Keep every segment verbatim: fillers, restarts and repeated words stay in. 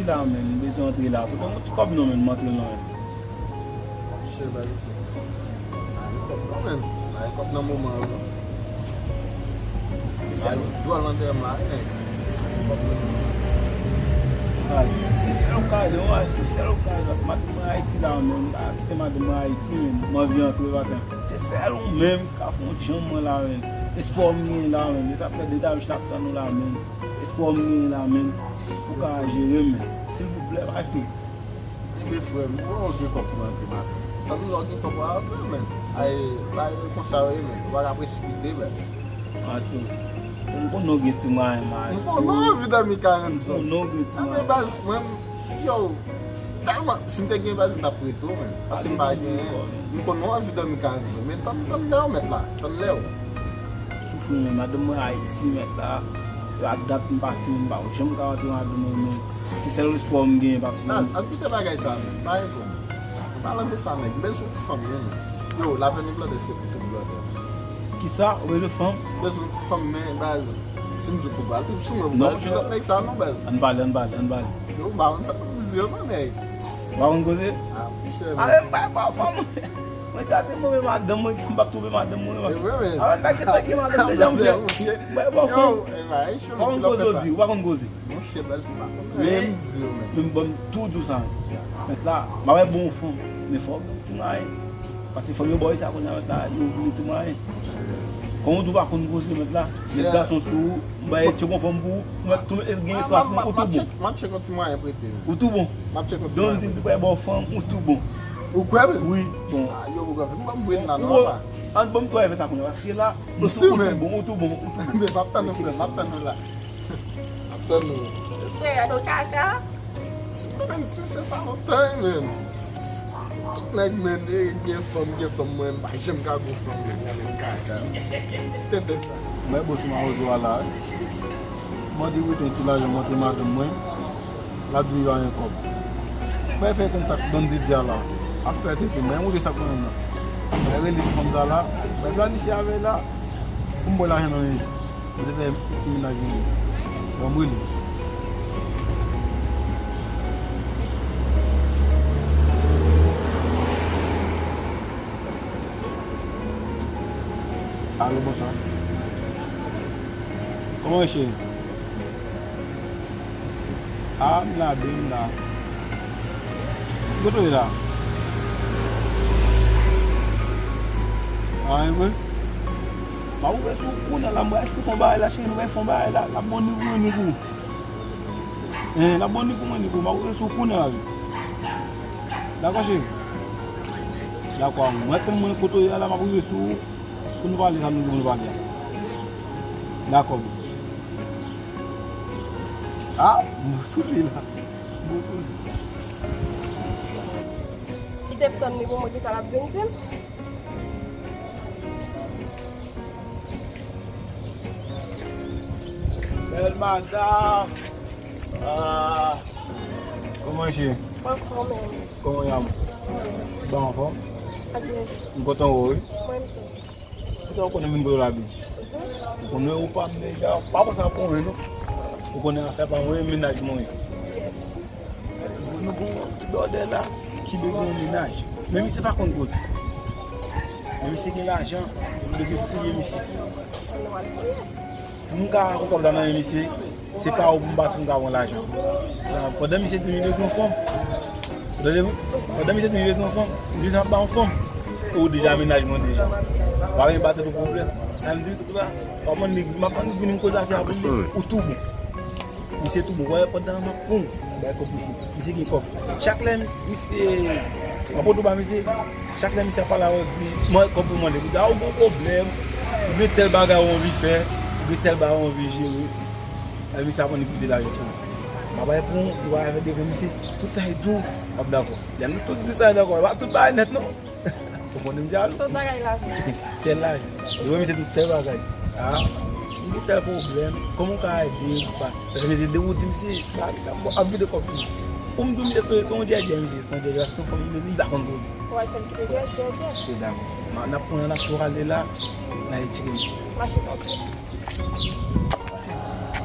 La menm, m bezwen antre la. Pote yon ti kòb non menm, m antre non menm. Monchè, baz. Pa gen kòb non menm. Pa gen kòb nan moman an non. Mesye, dwòl nan dèyè m la wi nèg. Pa gen kòb non. Ay, se sèl okazyon, ay, se sèl okazyon. Se madanm mwen Ayiti la menm. M pa kite madanm mwen Ayiti menm. M anvi antre maten. Se sèl ou menm k ka fè yon jan mwen la menm. Espwa m genyen la menm. Se sa k fè de ta jou n ap tann ou la menm. Espwa m genyen la menm. Ou ka jere m menm. Silvouplè, pa jete. Ebyen frè m, ou wè w gen kòb pou rantre maten. Tann lè w gen kòb w a rantre menm. Ay, bagay yo konsa yo ye menm. Ou pa ka presipite baz. Paske m konnen w gen ti mwayen, m konnen w anvi dòmi karant zòn. M konnen w gen ti mwayen. Anben baz, mwen, yo, tèlman, si m te gen baz, m t ap prete w menm. Paske m pa genyen. M konnen w anvi dòmi karant zòn. Men tann, tann lè w mèt la. Tann lè w. Soufri men, madanm mwen Ayiti mèt la. A dat m pati, m pa janm ka rantre madanm mwen, men se sèl espwa m genyen, pa pwoblèm. Baz, ann kite bagay sa, men. Pa gen pwoblèm. Palan de sa, nèg. M bezwen ti fanm, wi, men. Yo, lapèn yon blòdè, se pou tout blòdè. Kisa? Ou bezwen fanm? M bezwen ti fanm, men, baz. Si m di w pou pral trip sou mwen, pou pral di lòt nèg sa, non, baz. Ann pale, ann pale, ann pale. Yo, m pa konn sa pou m di yo, non, nèg. Ou pa konn koze? Ah, monchè, men. Ah, men, m pa, pa, pa, Mwen sa se mwen menm madanm mwen ki m p ap twonpe madanm mwen. E vre men. Avan m pa gen tanke madanm deja monchè. Mwen bon fanm. Ou pa konn koze w di, ou pa konn koze. Monchè baz m pa konn anyen m di yo men. Men m ban m tou di w sa. Mèt la, m ap bon fanm. Men fòk ti mwayen. Paske fanm yo ba w sa kounye a mèt la, yo vle ti mwayen. Kòm ou di w pa konn koze mèt la, met gason sou ou, m bay tchèk yon fanm pou ou, ou mèt tou gen espas ou, ou tou bon. M ap tchèk yon ti mwayen prete men. Ou tou bon. M ap tchèk yon ti mwayen. Don di di bay ba w fanm, ou tou bon. Ou kwè menm? Wi, bon. Ah, yo, ou ka fin ban m brenn la, non, papa. Ann ban m tou fè sa kounye a, paske la, ou tou bon, ou tou bon, ou tou bon. Men, m ap tann ou, frè, m ap tann ou la. M ap tann ou. Se a do kaka. Si, men, si se sa lontan, men. Tout nèg, men, e, gen fanm, gen fanm, mwen, m pa janm ka gon fanm, men, gade m kaka. Tenten sa. Mwen, bon, sou mawozo a la, wi. Mwen di wi, yon ti lajan, mwen, te madanm mwen. La di m li pa gen kòb. Mwen fè konn sa k bann di di a la. Ap fè tete mwen, mwen sa k mwen menm nan. Mwen rele ti fanm sa la, mwen planifye avè l la. Pou m ba w lajan nan men misye. Mwen te fè ti menaj mwen. Bon, m rele. Alo, bonswa. Kòman w ye, cheri? A, m la, byen, m la. Kote w ye la? A, e vre? M ap ouvè sou ou kounye a la, m pral eksplike w bagay la, cheri, m pral fè w bagay la, l ap bon ni pou mwen, ni pou ou. Hein, l ap bon ni pou mwen, ni pou ou, m ap ouvè sou ou kounye a la, wi. Dakò, cheri? Dakò, mwen, mwen, kote w ye a la, m ap ouvè sou ou. Pou nou pale sa nou gen pou nou pale a. Dakò, bebe. Ah, m sou li la. M sou li. Kite m tann li pou mwen, kisa l ap vin di m. Bèl madanm. Ah. Kòman w ye? Mwen anfòm, men. Kòman w ye? Ou anfòm? Adye. M kontan wè w, wi. Mwen tou. Kisa w konnen moun kote w la byen? Ou konnen ou pa m deja, ou pa panse a pou anyen non. Ou konnen afè pa mwen, menaj mwen. Nou gon ti blòdè la ki bezwen yon menaj. Men misye pa konn koze. Men misye gen lajan, m bezwen fouye misye. Pou m ka pran kòb la nan men misye, se pa ou pou m pase pou m ka pran lajan. Pandan misye di m li bezwen yon fanm. Ou tande m? Pandan misye di m li bezwen yon fanm, m di sa ap ba yon fanm. Ou deja menaj mwen deja. Pa gen pase pou pwoblèm. Sa m di tout la. Pa konn li, m ap annik vin koze afè a pou li. Ou tou bon. Misye tou bon. Wè, pandan m ap pran, bay kòb misye. Misye gen kòb. Chak lè misye, m ap pran tou ba misye. Chak lè misye ap pale avè w, di, mwen kòb pou mande. Li di, a, ou gon pwoblèm, ou gen tèl bagay ou anvi fè, ou gen tèl bagay ou anvi jere. Lè misye ap annik kite lajan sou ou. M ap bay pou ou, ou va avè devan misye, tout sa e di w, w ap dakò. Yal tout, tout sa e dakò, e pa tout bagay nèt non. Ou konnen m jalou. Tout bagay lajan. Sèl lajan. Li wè misye tout sèl bagay. Ah, m gen tèl pwoblèm. Kòman w ka ede m pa? Paske misye depi w di misye sa, misye ap vide kòb sou mwen. Pou m di w misye se, se yon djèdjè misye, se yon djèdjè, se yon fanm li pa konn koze. Ou al fè l kite djèdjè. Se dakò. N ap pran, n ap tou ale la, n al tcheke misye. Mache tanpri.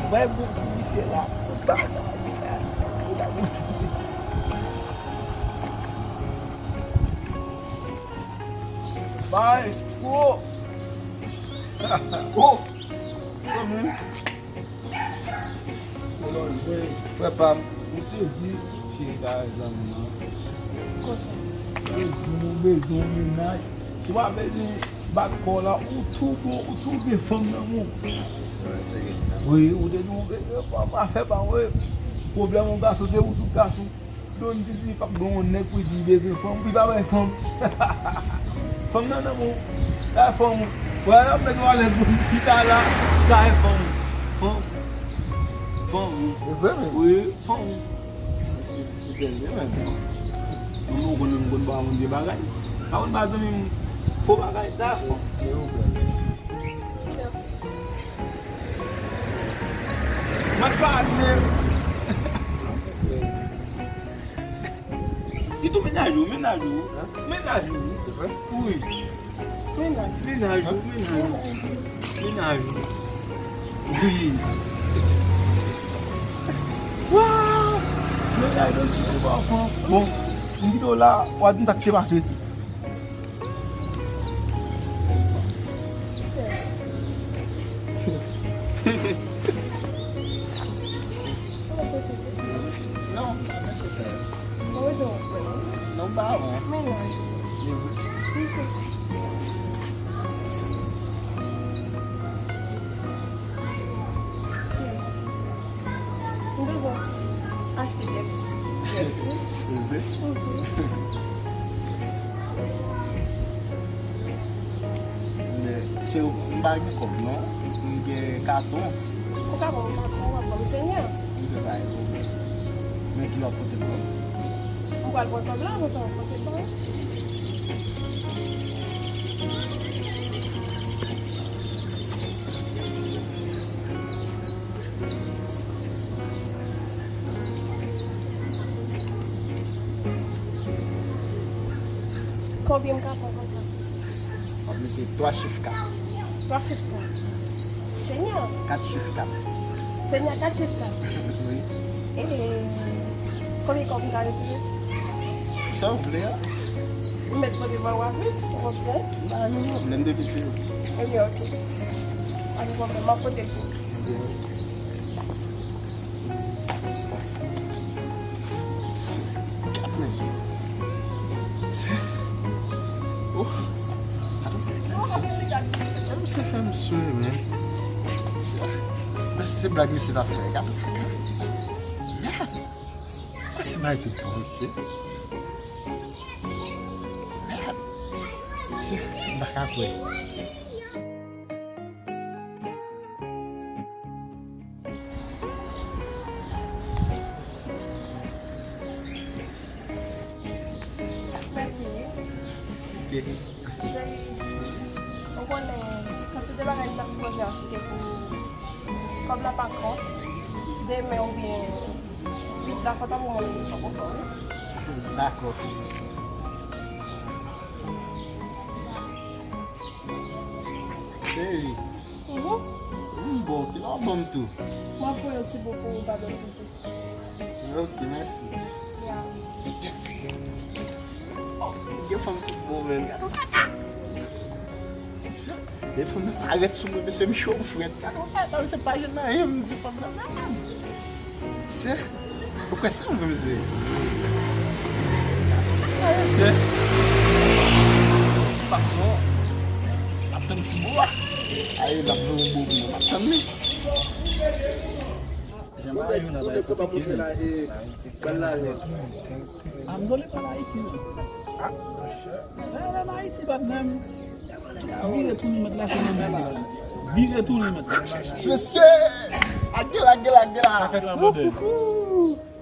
Bay bon pou misye la. Tout bagay. Tout bagay. Maestro! Oh! Frè pa m. Ou te di, cheri, pa egzanp, non. Konsa. Ou di ou bezwen yon mennaj. Ou pa bezwen bat kò w la, ou tou bon, ou tou gen fanm nan men w. Wi, ou te di ou bezwen fanm, afè pa w, wi. Pwoblèm yon gason, se ou tout gason. Don di di p ap gen yon nèg pou di li bezwen fanm, li pa bay fanm. Fanm nan nan men w. Bay fanm ou. Wè, lè w met w alèz pou chita la, sa e fanm ou. Fanm ou. Fanm ou. E vre menm? Wi, fanm ou. Ou bèl wi menm. Mwen mwen konn mwen konn ba moun vye bagay. Pa konn ba zanmi m fo bagay, sa e fanm. Se ou bèl. Mwen pa admet. Li tou mennaj ou, mennaj ou. Hein? Mennaj ou. Se vre? Wi. Mennaj. Mennaj ou, mennaj ou. Mennaj ou. Wi. Waw! Mennaj ou, ti pa fò. Bon, m kite w la, w a di m sa k te pase. Non, non, pa bon. M bezwen achte dèt. Dèt wi. Mhm. Men, se ou, m pa gen kòb, non. M gen katon. Ou ka ban m katon, w ap ban m senyè. M te bay ou. Men ki w ap pote pou mwen? M pral pran kòb la, apre sa w ap pote pou mwen. Konbyen m ka pran konsa? W ap mete twa chif kat. Twa chif kat. Senyè. Kat chif kat. Senyè, kat chif kat. Wi. E konbyen kòb m ka retire? Sa w vle a. Ou mèt pote ba w avèk, ou konprann? Pa gen pwoblèm depi se ou. Ebyen, oke. Pa gen pwoblèm, m ap pote l pou ou. Ebyen. Gad men. Se. Oh. Gad misye fè m swe, men. Se, se blag misye t ap fè. Gad, gad. Mèd. Misye bay tout bon, misye. Mèd. Misye, m pa ka kwè. Mèsi wi. Ok. Cheri, ou konnen kantite bagay m ta sipoze achte pou kòb la pa kont. Demen oubyen uit la fò ta pou mwen, li poko fè wi. Dakò. Cheri. Mhm. M bon, kilè w ap ban m tou? M ap voye yon ti bo pou ou, pa bèl titi. Ok, mèsi. Ya. Yes. Oh, gen fanm tout bon, menn. Gade yon kaka. Gen fanm nan parèt sou mwen, mesye, m cho, m frèt. Gade yon kaka, mesye, pa jwenn anyen, m di fanm nan, menn. Se, ou kwè se yon vre mesye? Aye, se. Fason, ap tann ti bo a. Aye, l ap voye yon bo pou mwen, m ap tann li. Jan pa yon nan bay kote ki vin. A m vle pale Ayiti, non. A, monchè. Lè, lè, lè Ayiti, patnè m. Vire tounen mèt la, se nan men li. Vire tounen mèt la. Mesye! Agela, agela, agela! Sa fèt la, brother.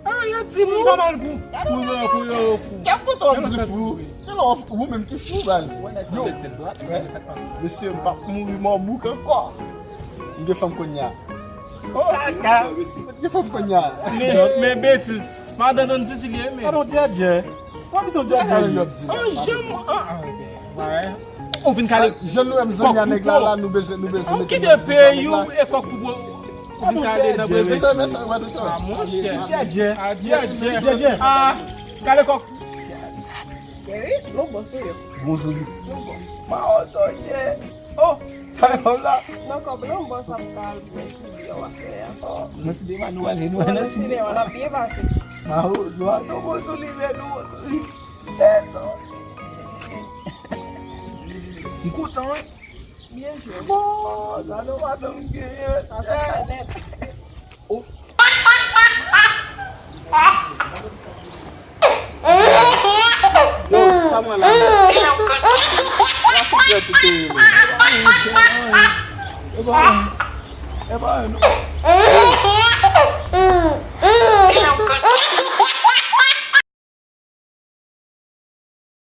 A, yo di m pa mal pou, pou yo, pou yo fou. Kèm kontan di fou? Kèl ou menm ki fou, baz? Yo. Mesye, m p ap mouri mò bouk ankò. M gen fanm kounye a. Oh, kaka. M gen fanm kounye a. Men, men betiz. Madan Don Titi li ye, men. Gade yon djèdjè. Ou pa bezwen djèdjè li. An janm, an, an. Ou vin kale. Jan nou wè m zanmi a nèg la, la, nou bezwen, nou bezwen mete nou zanmi a nèg la. Ou kite peyi w e kòk pou ou vin kale nan Brezil. Mesye, mesye, wè nou tan. A, monchè. Djèdjè. A, djèdjè. Djèdjè. A, kale kòk. Wi, nou bon sou yo. Bon sou li. Nou bon. Mawon sa w ye. Oh, sa yo la. Nan kòb lan, m bon sa m ka al bwè ti biyè w ap fè a. Oh, mwen si demen nou ale, nou ale nan sinema, n ap byen pase. Mawon, nou a nou bon sou li, men nou bon sou li. Eh, non. M kontan, wi. Byen jwe. Bon, sa nou madanm genyen. Sa se nèt. Oh. Yo, sa mwen la. Trafik yo tout peyi, men. E pa anyen. E pa anyen, non.